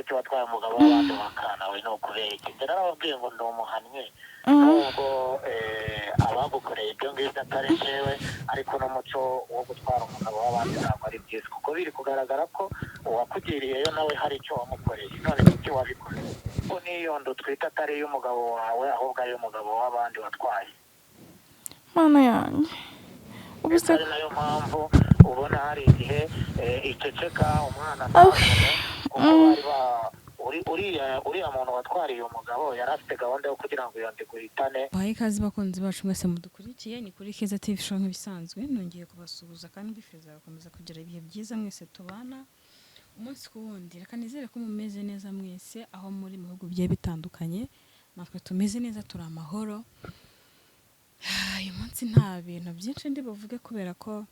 Kuki watwaye umugabo w'abandi wakana we? Ni ukubera iki? Njye narababwiye ngo ndi umuhannyi, nubwo abagukoreye ibyo ngibyo atari njyewe, ariko n'umuco wo gutwara umugabo w'abandi ntabwo ari byiza, kuko biri kugaragara ko uwakugiriyeyo nawe hari icyo wamukoreye. None kuki wabikoze, ko n'iyo nda utwite atari iy'umugabo wawe, ahubwo ari iy'umugabo w'abandi watwaye? Mana yanjye, ubu se Ari nayo mpamvu ubona hari igihe iceceka umwana Awe. ntabone, kuko bari ba uriya muntu watwariye umugabo yari afite gahunda yo kugira ngo iyo nda iguhitane. Bahaye ikaze bakunzi bacu mwese mudukurikiye, ni kuri Keza TV Show nk'ibisanzwe. Nongeye kubasuhuza kandi mbifuriza gukomeza kugira ibihe byiza mwese tubana umunsi ku wundi. Reka nizere ko mumeze neza mwese aho muri mu bihugu bigiye bitandukanye. Natwe tumeze neza, turi amahoro. Uyu munsi nta bintu byinshi ndi buvuge kubera ko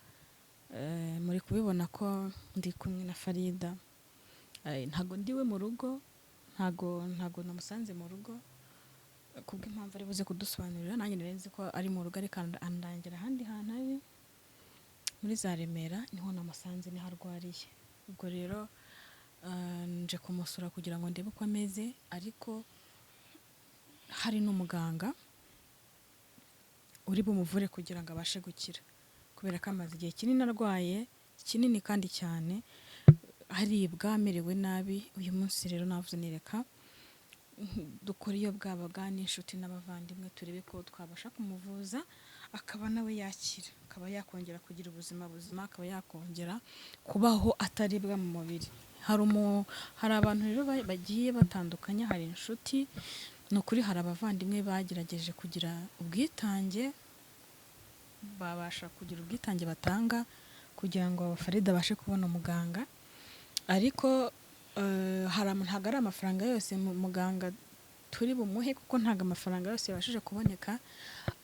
muri kubibona ko ndi kumwe na Farida. Ntago ndiwe mu rugo, ntago namusanze mu rugo kubw'impamvu ari buze kudusobanurira. Nanjye nari nzi ko ari mu rugo, ariko andangira ahandi hantu ari muri za Remera, niho namusanze, niho arwariye. Ubwo rero nje kumusura kugira ngo ndebe uko ameze, ariko hari n'umuganga uri bumuvure kugira ngo abashe gukira, kubera ko amaze igihe kinini arwaye, kinini kandi cyane, aribwa, amerewe nabi. Uyu munsi rero navuze nireka dukora iyo bwabaga n'inshuti n'abavandimwe, turebe ko twabasha kumuvuza akaba nawe yakira, akaba yakongera kugira ubuzima buzima, akaba yakongera kubaho ataribwa mu mubiri. Hari abantu rero bagiye batandukanye, hari inshuti, ni ukuri, hari abavandimwe bagerageje kugira ubwitange, babasha kugira ubwitange batanga kugira ngo Farida abashe kubona umuganga. Ariko ntabwo ari amafaranga yose muganga turi bumuhe, kuko ntabwo amafaranga yose yabashije kuboneka,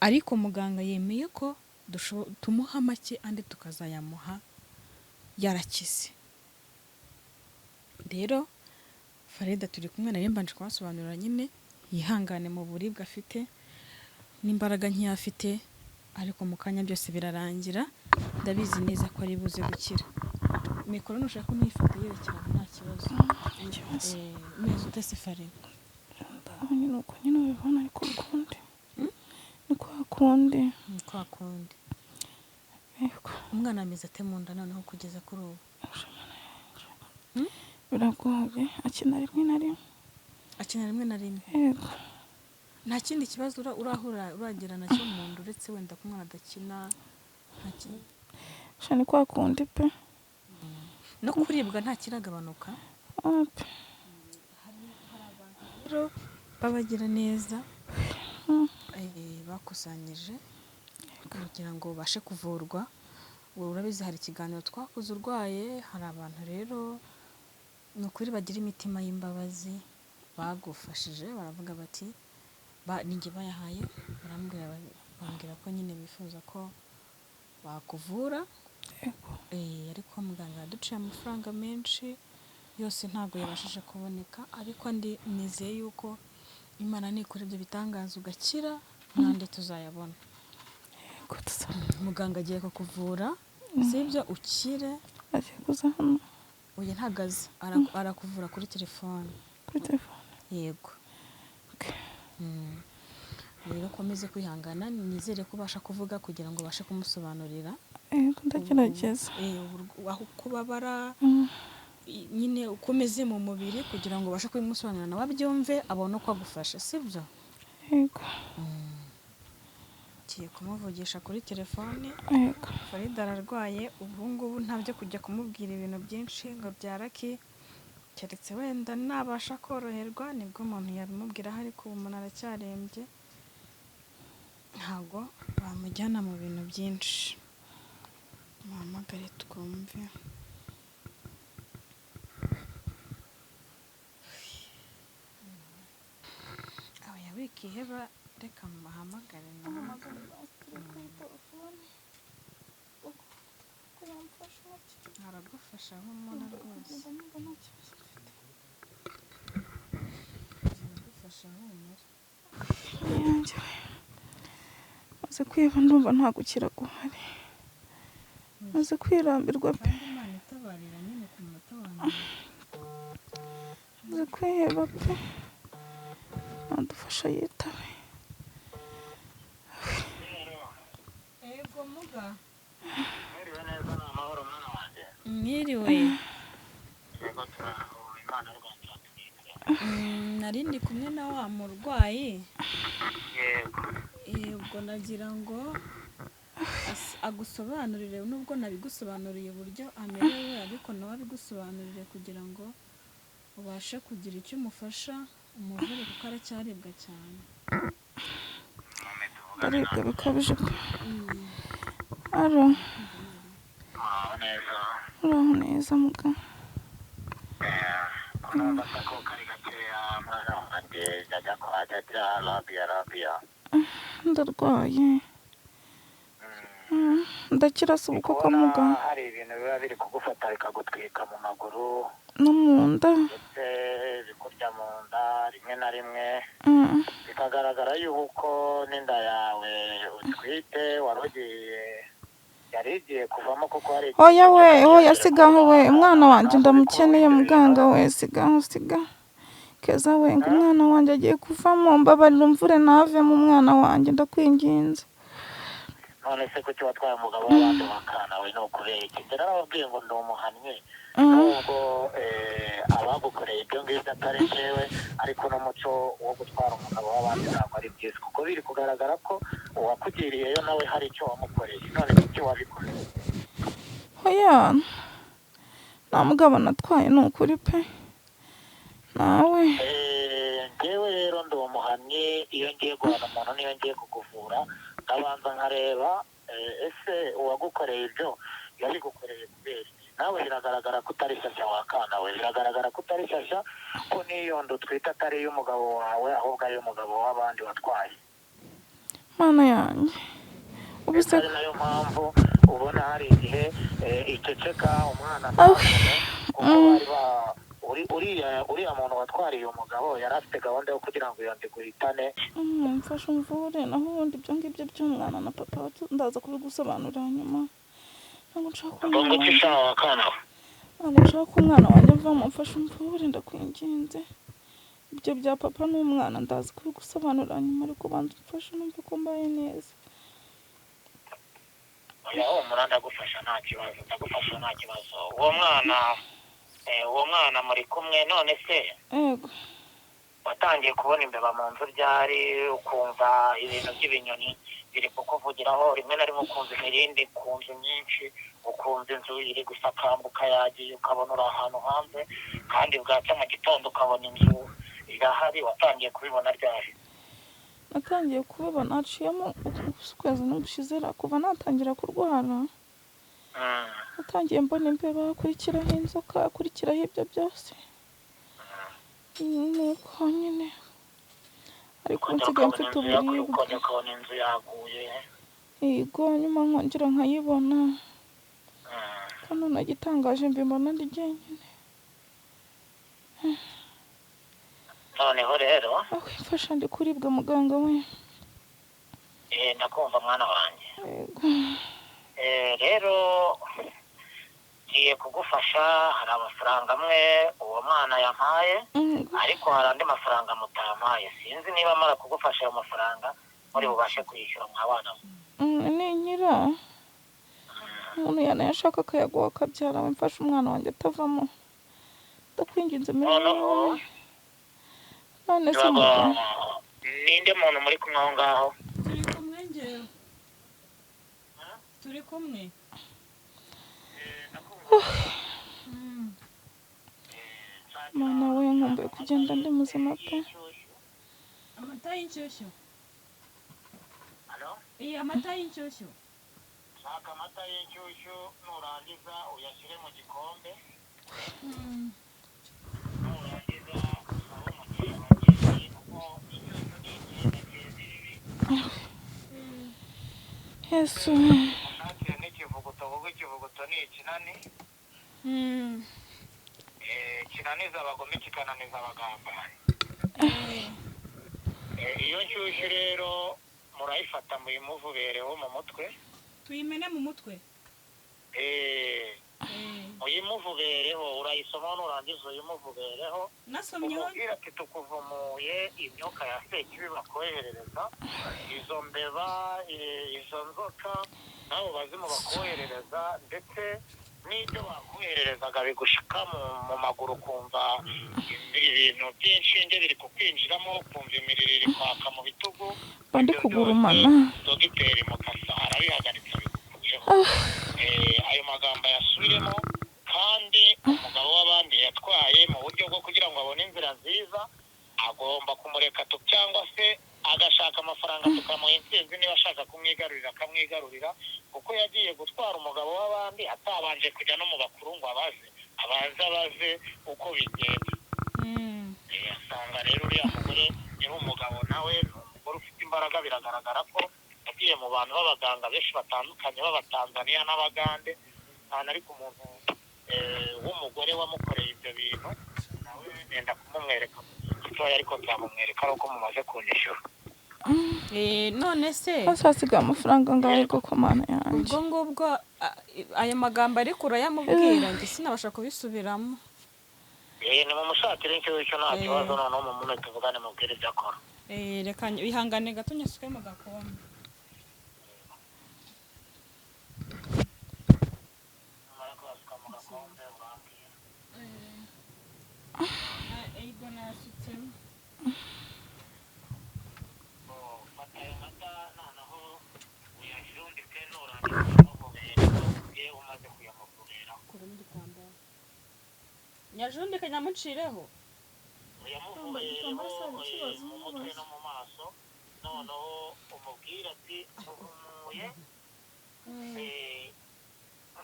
ariko muganga yemeye ko tumuha make, andi tukazayamuha yarakize. Rero Farida turi kumwe, nari mbanje kubasobanurira nyine, yihangane mu buribwe afite n'imbaraga nkeya afite, ariko mu kanya byose birarangira. Ndabizi neza ko ari buze gukira. Mikoro nushaka unayifata yerekera, nta kibazo. Ikibazo. Umeze ute se, Farida? Nyine uko nyine ubibona, ariko ukundi ni kwa kundi. Ni kwa kundi. Yego. Umwana ameze ate mu nda noneho kugeza kuri ubu? Biragoye, akina rimwe na rimwe. Akina rimwe na rimwe? Yego. Nta kindi kibazo urahura uragira nacyo mu nda, uretse wenda ko umwana adakina, nta kindi? Sha, ni kwa kundi pe. No kuribwa nta kiragabanuka? Wapi. Rero babagira neza bakusanyije kugira ngo ubashe kuvurwa. Ubu urabizi, hari ikiganiro twakoze urwaye. Hari abantu rero, ni ukuri, bagira imitima y'imbabazi, bagufashije, baravuga bati ninjye bayahaye, barambwira, bambwira ko nyine bifuza ko bakuvura. Yego. Ariko muganga yaduciye amafaranga menshi, yose ntabwo yabashije kuboneka, ariko andi nizeye yuko Imana nikora ibyo bitangaza ugakira, n'andi tuzayabona. Yego, tuza. Muganga agiye kukuvura, sibyo? Ukire. Agiye kuza hano? Oya, ntabwo aza. Arakuvura kuri telefone. Kuri telefone? Yego. Okay. Rero ukomeze kwihangana, nizere ko ubasha kuvuga kugira ngo ubashe kumusobanurira. Yego, ndagerageza. Aho kubabara, nyine uko umeze mu mubiri, kugira ngo ubashe kubimusobanurira nawe abyumve, abone uko agufasha, sibyo? Yego. Ngiye kumuvugisha kuri telefone. Yego. Farida ararwaye ubu ngubu, nta byo kujya kumubwira ibintu byinshi ngo byaraki, keretse wenda nabasha koroherwa nibwo umuntu yabimubwiraho, ariko ubu umuntu aracyarembye, ntabwo bamujyana mu bintu byinshi. Muhamagare twumve. Aba wikiheba, reka muhamagare nawe. Aragufasha nk'umuntu rwose, aragufasha, humura. Yanjye we, maze kwiheba, ndumva nta gukira guhari, maze kwirambirwa pe. Kandi Imana itabarira nyine ku munota wa nyuma. Maze Namaze kwiheba pe. Nadufasha yitabe. Yego muga. Mwiriwe neza, ni amahoro mwana wanjye? Mwiriwe. Yego, turaho, Imana y'u Rwanda iraturinze. Nari ndi kumwe na wa murwayi. Yego. Ubwo nagira ngo agusobanurire, nubwo nabigusobanuriye uburyo amerewe, ariko nawe abigusobanurire kugira ngo ubashe kugira icyo umufasha umuvure, kuko aracyaribwa cyane. Mame, tuvugane. Ndaribwa bikabije pe. Aro. Muraho neza? Uraho neza muga. Numva se ko kari gakeya, mwana wanjye, jya kwa jya rabiya rabiya. Ndarwaye. Ndakira se ubu koko muga? Hari ibintu biba biri kugufata bikagutwika mu maguru No mu nda. ndetse bikurya mu nda rimwe na rimwe, bikagaragara yuko n'inda yawe utwite wari ugiye yari igiye kuvamo, kuko hari igihe Oya we, oya, kigiye sigaho we, kuvamo. Umwana wanjye Nawe ndamukeneye. uri Muganga we, sigaho, siga. Keza we, ngo umwana wanjye agiye kuvamo, mbabarira umvure ntavemo umwana wanjye, ndakwinginze. None se kuki watwaye umugabo w'abandi wakana we? Ni ukubera iki? Njye narababwiye ngo ndi umuhannyi, nubwo abagukoreye ibyo ngibyo atari njyewe, ariko n'umuco wo gutwara umugabo w'abandi ntabwo ari byiza, kuko biri kugaragara ko uwakugiriyeyo nawe hari icyo wamukoreye. None kuki wabikoreye? Oya, nta mugabo natwaye, ni ukuri pe, nawe. Njyewe rero ndi umuhamyi. Iyo ngiye guhana umuntu n'iyo ngiye kukuvura, ndabanza nkareba ese uwagukoreye ibyo yabigukoreye kubera iki? Nawe biragaragara ko utari shyashya wakana we, biragaragara ko utari shyashya, ko n'iyo nda utwite atari iy'umugabo wawe, ahubwo ari iy'umugabo w'abandi watwaye. Mana yanjye, ubu se Ari nayo mpamvu ubona hari igihe iceceka umwana Awe. ntabone, kuko bari ba uriya muntu watwariye umugabo yari afite gahunda yo kugira ngo iyo nda iguhitane. Mfashe umvure, naho ubundi ibyo ngibyo by'umwana na papa ndaza kubigusobanurira nyuma. Ntabwo nshaka ko Ngo umwana nguki wanjye sha wakana we? Ntabwo nshaka ko umwana wanjye avamo. Mfashe umvure, ndakwinginze. Ibyo bya papa n'umwana ndaza kubigusobanurira nyuma, ariko banza umfashe numve ko mbaye neza. Oya, humura, ndagufasha nta kibazo, ndagufasha nta kibazo. Uwo mwana muri kumwe none se? Yego. Watangiye kubona imbeba mu nzu ryari, ukumva ibintu by'ibinyoni biri kukuvugiraho rimwe na rimwe, ukumva imirindi ku nzu myinshi, ukumva inzu iri gusakambuka yagiye, ukabona uri ahantu hanze, kandi bwacya mu gitondo ukabona inzu irahari? Watangiye kubibona ryari? Natangiye kubibona haciyemo ukwezi n'ugushize kuva natangira kurwara. Natangiye mbona imbeba, hakurikiraho inzoka, hakurikiraho ibyo byose, nuko nyine, ariko ubu Ukongera nsigaye ukabona mfite inzu yaguye, uburibwe. Ukongera ukabona inzu yaguye. Yego, nyuma nkongera nkayibona. Ko none igitangaje mbibona ndi jyenyine. Noneho rero Aho mfasha, ndi kuribwa muganga we. Ndakumva mwana wanjye. Yego. Rero ngiye kugufasha. Hari amafaranga amwe uwo mwana yampaye, Yego. ariko hari andi mafaranga mutampaye. Sinzi niba amara kugufasha ayo mafaranga muri bubashe kuyishyura mwa bana mwe. Ninkira, umuntu yanayashaka akayaguha akabyara we. Mfasha umwana wanjye atavamo, ndakwinginze Noneho miliyoni. None se Ntabwo- muganga? Ninde muntu muri kumwe aho ngaho? Turi kumwe, njyewe turi kumwe. Mana we, nkumbuye kugenda ndi muzima pe. Amata y'inshyushyu. Halo? Iyi amata y'inshyushyu. Shaka amata y'inshyushyu, nurangiza uyashyire mu gikombe, nurangiza usabe umukiriya wagiye, kuko inshyushyu ni ikintu cyiza ibibi. Yesu. Ushakire n'ikivuguto, kuko ikivuguto ni ikinani, kinaniza abagome, kikananiza abagambanyi. Iyo nshyushyu rero murayifata muyimuvubereho mu mutwe. Tuyimene mu mutwe? Eh, Uyimuvubereho, urayisoma nurangiza uyimuvubereho. Nasomyeho. Umubwire ati tukuvumuye imyuka ya sekibi bakoherereza, izo mbeba, izo nzoka n'abo bazimu bakoherereza, ndetse n'ibyo bakohererezaga bigushika mu maguru, ukumva ibintu by'inshinge biri kukwinjiramo, ukumva imiriro iri kwaka mu bitugu. Mba ndi Ibyo kugurumana. byose Dogiteri Mukasa arabihagaritse, abikuyeho. Ayo magambo ayasubiremo, kandi umugabo w'abandi yatwaye mu buryo bwo kugira ngo abone inzira nziza agomba kumureka cyangwa se agashaka amafaranga tukamuha intsinzi, niba ashaka kumwigarurira akamwigarurira, kuko yagiye gutwara umugabo w'abandi atabanje kujya no mu bakuru ngo abaze, abanze abaze uko bigenda. Asanga rero uriya mugore yari umugabo, nawe ni umugore ufite imbaraga, biragaragara ko yagiye mu bantu b'abaganga benshi batandukanye b'Abatanzaniya n'Abagande cyane, ariko umuntu w'umugore wamukoreye ibyo bintu nawe nenda kumumwereka mu gihe gitoya, ariko nzamumwereka ari uko mumaze kunyishyura. None se Hose hasigaye amafaranga angahe koko, Mana yanjye? Ubwo ngubwo ayo magambo ariko urayamubwira, njye sinabasha kubisubiramo. Ni mumushakire icyo nta kibazo, noneho mumume tuvugane, mubwire ibyo akora. Reka ihangane gato nyasuke mu gakombe. Numara kuyasuka mu gakombe urambwira. Ego, nasutsemo. Fata ayo mata noneho uyajundike, nurangiza uyamuvubere, ubwe umaze kuyamuvubera Kuramo igitambaro nyajundike nyamucireho. Uyamuvubereho mu mutwe no mu maso, noneho umubwire ati nkuvumuye,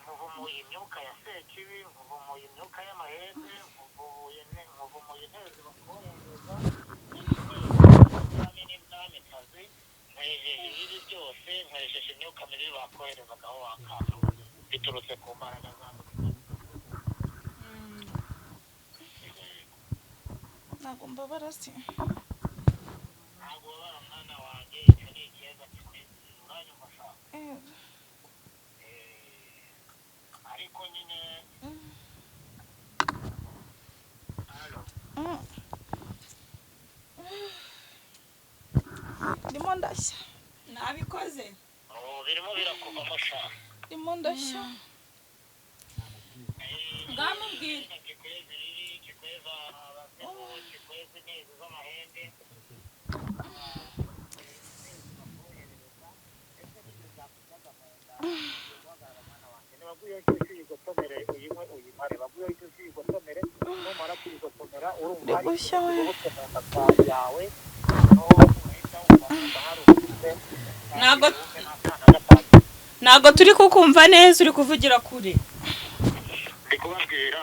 nkuvumuye imyuka ya sekibi, nkuvumuye imyuka y'amahembe, nkuvumuye intebe zibakohereza n'umwami n'umwamikazi, nkwejeje ibibi byose, nkwejeje imyuka mibi bakoherezagaho wakanga biturutse ku mbaraga zabo. Ntabwo mbabara se? Ntabwo ubabara mwana wanjye, icyo ni ikiyaga kimwizihira, uranyumva sha? Ariko nyine, halo? Ndimo ndashya. Nabikoze. Oh, birimo birakuvamo sha. Ndimo ndashya. Ngamubwira. Kikwezi riri kikweza abazimu, kikweza intezi z'amahembe. Baguyeho inshyushyu uyigotomere, uyinywe uyimare. Baguyeho inshyushyu uyigotomere, numara kuyigotomera urumva Ndi gushya we. Kigobotse mu nda yawe, noneho urahita wumva mu nda haruhutse. N'akana gatangiye. Ntabwo turi kukumva neza, uri kuvugira kure. Ndi kubabwira.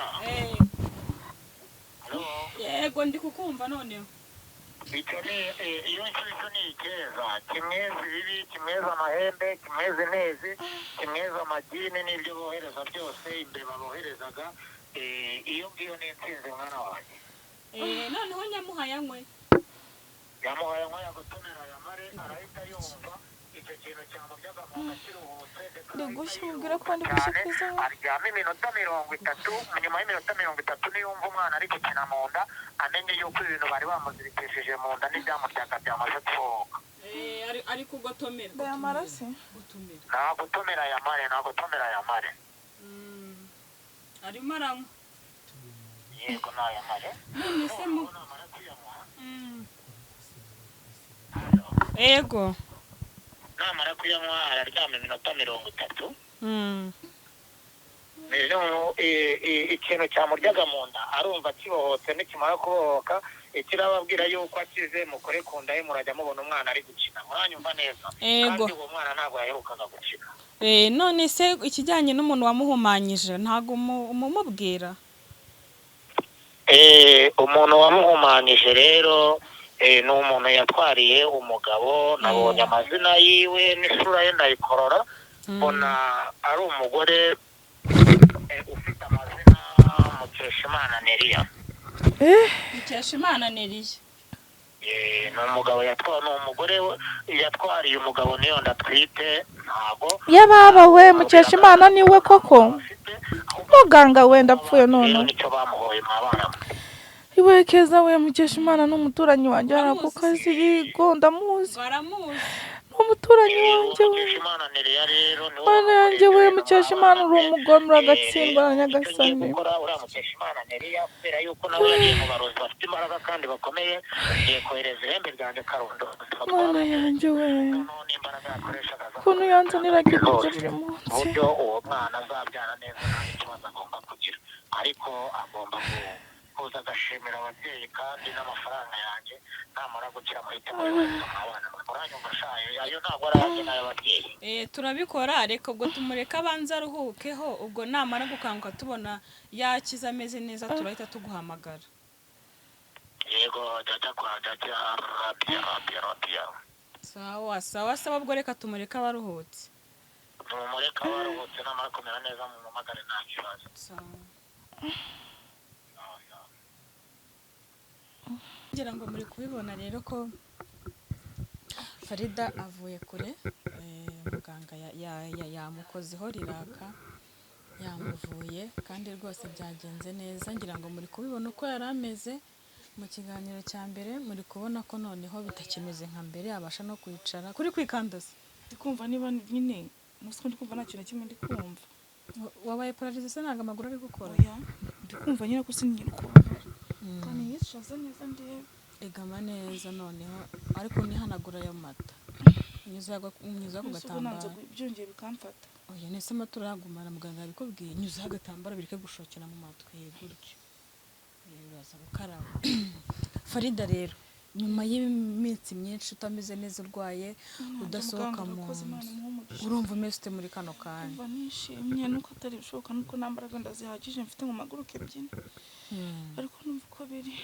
Halo? Yego, ndi kukumva noneho. Icyo ni iyo nshyushyu ni ikeza kimweza ibibi, kimweza amahembe, kimweza intezi, kimweza amagini n'ibyo bohereza byose, imbeba boherezaga. Iyo ngiyo ni intsinzi mwana wanjye. Noneho nyamuhayanywe. Yamuhaye nkoya gutumira yamare, arahita yumva icyo kintu cyamubyaga mu nda kiruhutse, ndetse Ndi arahita gushya, yiruhuka mubwira ko ndi gushya cyane. ku izuba. Aryama iminota 30, nyuma y'iminota 30 niyumva umwana ari gukina mu nda, amenye yuko ibintu bari bamuzirikishije mu nda n'ibyamuryaga byamaze kubohoka. Ari kugotomera. Ndayamara se? Gutomera. Nta gutomera yamare, nta gutomera yamare. Arimo aranywa. Yego, nayamare. None se mu Namara kuyanywa, Ego. namara kuyanywa araryama iminota 30. Rero ikintu cyamuryaga mu nda arumva kibohotse, nikimara kubohoka ikirababwira yuko akize, mukore ku nda ye, murajya mubona umwana ari gukina, muranyumva neza? Ego. Kandi uwo mwana ntabwo yaherukaga gukina. None se ikijyanye n'umuntu wamuhumanyije ntabwo umumubwira? Umuntu wamuhumanyije rero ni umuntu yatwariye umugabo, nabonye amazina yiwe n'isura ye ndayikorora, mbona ari umugore ufite amazina Mukeshimana Neriya. Mukeshimana Neriya. Ni umugabo yatwa, ni umugore yatwariye umugabo niyo ndatwite ntago Yababa we, Mukeshimana niwe koko? afite ahubwo. Muganga wenda apfuye Rero none. nicyo bamuhoye mwabana mwe. Iwe Keza we, Mukeshimana ni umuturanyi wanjye hariya ku kazi. Yigo, ndamuzi. Baramuzi. Ni umuturanyi wanjye we. Mukeshimana Nereya rero niwe Mana yanjye we, wamukoreye. Mukeshimana, uri umugome, uragatsindwa na Icyo ngiye Nyagasani. gukora, uriya Mukeshimana Nereya, kubera yuko nawe yagiye mu barozi bafite imbaraga kandi bakomeye, ngiye kohereza ihembe ryanjye Karundo. Mana yanjye we, Noneho n'imbaraga yakoreshaga ukuntu yanzaniraga ibiryo buri munsi. Uburyo uwo mwana azabyara neza, nta kibazo agomba kugira, ariko agomba kuza agashimira ababyeyi kandi n'amafaranga yanjye namara gukira muhite muyohereza abana. Uranyumva shayo? Ayo ntabwo ari ayanjye, n'ay'ababyeyi. Turabikora, reka ubwo tumureke abanze aruhukeho. Ubwo namara gukanguka tubona yakize ameze neza, turahita tuguhamagara. Yego data, kwa data, rabia rabia rabia. Sawa sawa sawa, ubwo reka tumureke abaruhutse. Mumureke abaruhutse, namara kumera neza mumumagare, nta kibazo. Sawa. Ngira ngo muri kubibona rero ko Farida avuye kure. Muganga yamukozeho riraka, yamuvuye kandi rwose byagenze neza. Ngira ngo muri kubibona uko yari ameze mu kiganiro cya mbere, muri kubona ko noneho bitakimeze nka mbere, abasha no kwicara kuri kwikandaza. Ndi kumva niba nyine nusiko ndi kumva, nta kintu na kimwe ndi kumva. Wabaye paralysé se? Ntabwo amaguru ari gukora? Oya, ndi kumva nyine ko sinyiri kubabara kandi yicaza neza ndebe. Egama neza noneho, ariko nihanagura ayo mata unyuzaho ku Mbese ubwo nanze gatambaro. Byongeye bikamfata. Oya, nese amata urayagumana? Muganga yabikubwiye, nyuzaho agatambaro bireke gushokera mu matwi gutyo. Uraza gukaraba. Farida rero, nyuma y'iminsi myinshi utameze neza, urwaye, udasohoka Muganga mu urakoze, Imana nzu, imuhe umugisha. urumva umeze ute muri kano kanya? Ndumva nishimye, nuko atari ibishoboka, nuko nta mbaraga ndazihagije mfite ngo mpaguruke byine, ariko numva uko biri.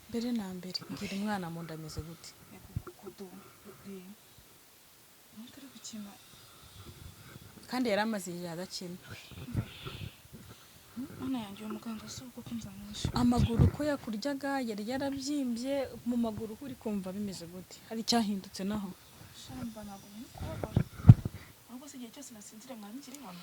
Mbere na mbere, mbwira, umwana mu nda ameze gute? Atari gukina. Kandi yari amaze igihe adakina. Mana yanjye, uyu muganga si ubwo ko nzamwishyura. Amaguru ko yakuryaga, yari yarabyimbye mu maguru, uri kumva bimeze gute? Hari icyahindutse naho? Shamba, ntabwo nkiri kubabara, ahubwo se igihe cyose nasinzire mwari mukiri hano?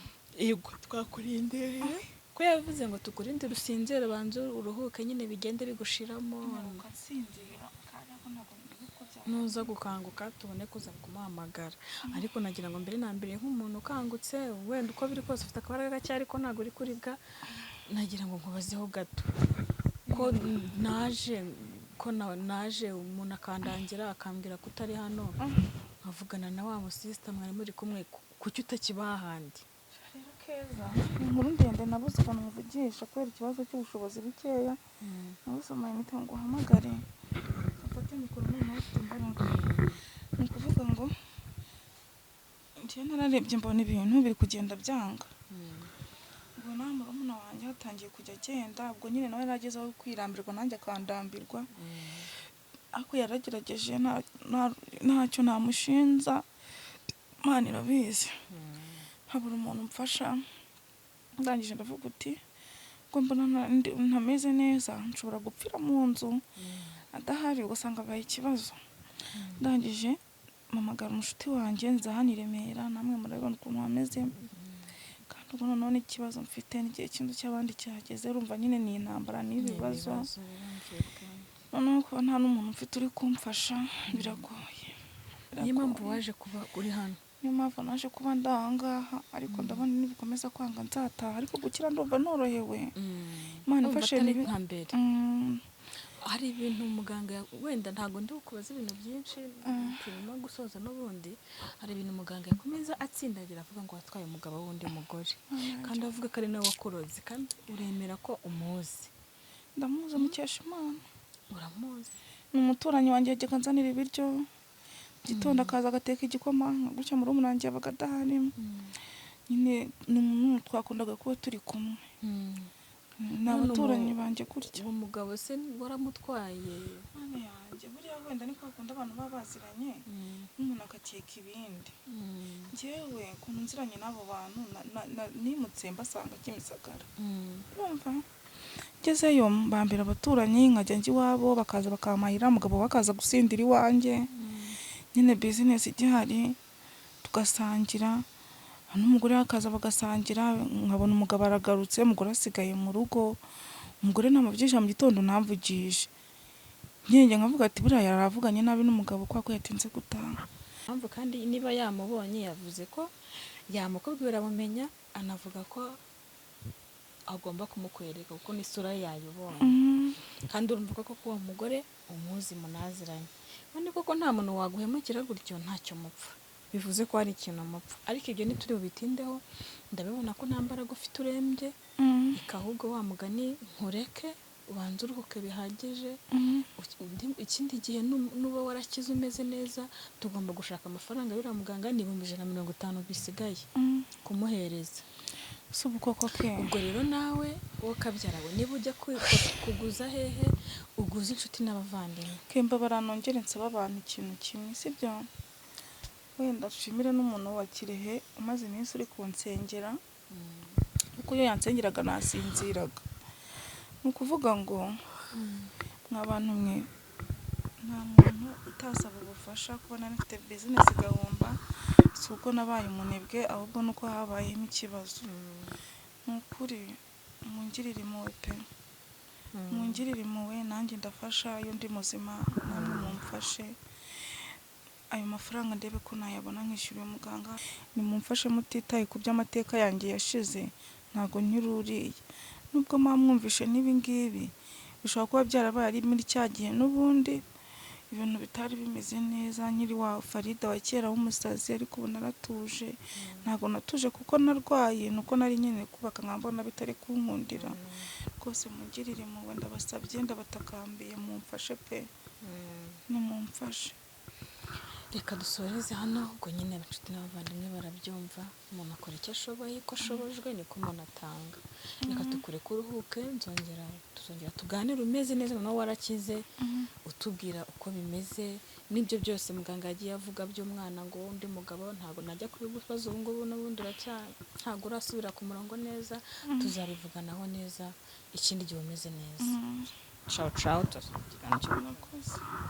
Yego, twakurindiriye ko yavuze ngo tukurinde usinzire, banze uruhuke nyine, bigende bigushiramo. Nyaruka nsinzira kandi, ariko ntabwo nzi uko byaba. Nuza gukanguka tubone kuza kumuhamagara, ariko nagira ngo mbere na mbere, nk'umuntu ukangutse, wenda uko biri kose ufite akabaraga gake ariko ntabwo uri kuribwa, nagira ngo nkubazeho gato ko naje ko naje umuntu akandangira akambwira ko utari hano, nkavugana na wa musisita mwari muri kumwe, kuki utakiba ahandi? Rero Keza, inkuru ndende, nabuze ukuntu muvugisha kubera ikibazo cy'ubushobozi bukeya. Nabuze amayinite ngo uhamagare mfate mikoro, noneho ufite imbaraga. Ni ukuvuga ngo njyewe nararebye mbona ibintu biri kugenda byanga. Ubwo nawe murumuna wanjye yatangiye kujya agenda, ubwo nyine nawe yarageze aho kwirambirwa, nanjye akandambirwa, ariko yaragerageje, ntacyo namushinza, Imana irabizi. Habura umuntu umfasha. Ndangije ndavuga uti ubwo mbona ntameze neza, nshobora gupfira mu nzu adahari, ugasanga abaye ikibazo. Ndangije mpamagara umushuti wanjye, nza hano i Remera. Namwe murabibona ukuntu hameze, kandi ubwo noneho n'ikibazo mfite n'igihe cy'inzu cy'abandi cyahageze, urumva nyine ni intambara n'ibibazo. Noneho kuba nta n'umuntu mfite uri kumfasha biragoye. Niyo mpamvu Biragoye. waje kuba uri hano. Niyo mpamvu naje kuba ndi aha ngaha, ariko ndabona nibikomeza kwanga nzataha, ariko gukira ndumva norohewe, Imana Urumva ifashe atari ntibi- nka mbere. Hari ibintu muganga wenda ntabwo ndi bukubaze ibintu byinshi, turimo gusoza n'ubundi. Hari ibintu muganga yakomeza atsindagira avuga ngo watwaye umugabo w'undi mugore, kandi avuga ko ari nawe wakuroze, kandi uremera ko umuzi? Ndamuzi, mukesha Imana. Uramuzi? Ni umuturanyi wanjye, yajyaga anzanira ibiryo mu gitondo, akaza agateka igikoma nka gutya. Murumuna wanjye yabaga adahari nyine, ni umuntu twakundaga kuba turi kumwe, ni None abaturanyi banjye gutya. Uwo mugabo se waramutwaye? Mana yanjye, buriya wenda ni kwa kundi abantu baba baziranye n'umuntu agakeka ibindi. Njyewe ukuntu nziranye n'abo bantu, nimutse mbasanga Kimisagara. Urumva ngezeyo mbambira abaturanyi, nkajya njya iwabo bakaza bakampahira, umugabo we akaza gusindira iwanjye nyine, bizinesi igihari tugasangira. N'umugore we akaza bagasangira, nkabona umugabo aragarutse, umugore asigaye mu rugo, umugore namuvugisha mu gitondo ntamvugishe. Njye nkavuga ati buriya yaravuganye nabi n'umugabo kubera ko yatinze gutaha. Impamvu kandi niba yamubonye yavuze ko yamukubwira aramumenya, anavuga ko agomba kumukwereka kuko n'isura ye yayibonye. Kandi urumva ko koko uwo mugore umuzi munaziranye, ubundi koko nta muntu waguhemukira gutyo ntacyo mupfa, bivuze ko hari ikintu mupfa. Ariko ibyo ntituri bubitindeho, ndabibona ko nta mbaraga ufite, urembye. Reka ahubwo wa mugani nkureke ubanze uruhuke bihagije. Ikindi gihe nuba warakize umeze neza, tugomba gushaka amafaranga y'uriya muganga, ni 150,000 bisigaye kumuhereza. Si ubu koko ke? Ubwo rero nawe wowe kabyara we, niba ujya kuguza hehe, uguze inshuti n'abavandimwe. Kemba baranongere nsaba abantu ikintu kimwe, sibyo? Wenda nshimire n'umuntu wa Kirehe umaze iminsi uri kunsengera, kuko iyo yansengeraga nasinziraga. Ni ukuvuga ngo mwa bantu mwe, nta muntu utasaba ubufasha. Kuba nari mfite bizinesi igahomba, si uko nabaye umunebwe, ahubwo ni uko habayemo ikibazo. Ni ukuri mungirire impuhwe pe, mungirire impuhwe, nanjye ndafasha iyo ndi muzima, namwe mumfashe ayo mafaranga ndebe ko nayabona nkishyura uyu muganga. Nimumfashe mutitaye ku by'amateka yanjye yashize, ntabwo nkiri uriya. Nubwo muba mwumvishe n'ibi ngibi bishobora kuba byarabaye ari muri cya gihe n'ubundi ibintu bitari bimeze neza, nkiri wa Farida wa kera w'umusazi, ariko ubu naratuje. Ntabwo natuje kuko narwaye, nuko nari nkeneye kubaka nkambona bitari kunkundira. Rwose mungirire impuhwe, ndabasabye, ndabatakambiye, mumfashe pe, nimumfashe. Reka dusoreze hano. Ubwo nyine inshuti n'abavandimwe barabyumva, umuntu akora icyo ashoboye, ko ashobojwe niko umuntu atanga. Reka tukureke uruhuke, nzongera tuzongera tuganire umeze neza, noneho warakize, utubwira uko bimeze n'ibyo byose muganga yagiye avuga by'umwana ngo undi mugabo ntabwo najya kubigubaza ubu ngubu, n'ubundi ntabwo urasubira ku murongo neza, tuzabivuganaho neza ikindi gihe umeze neza. Cawu cawu, tuzongera ikiganiro. Murakoze.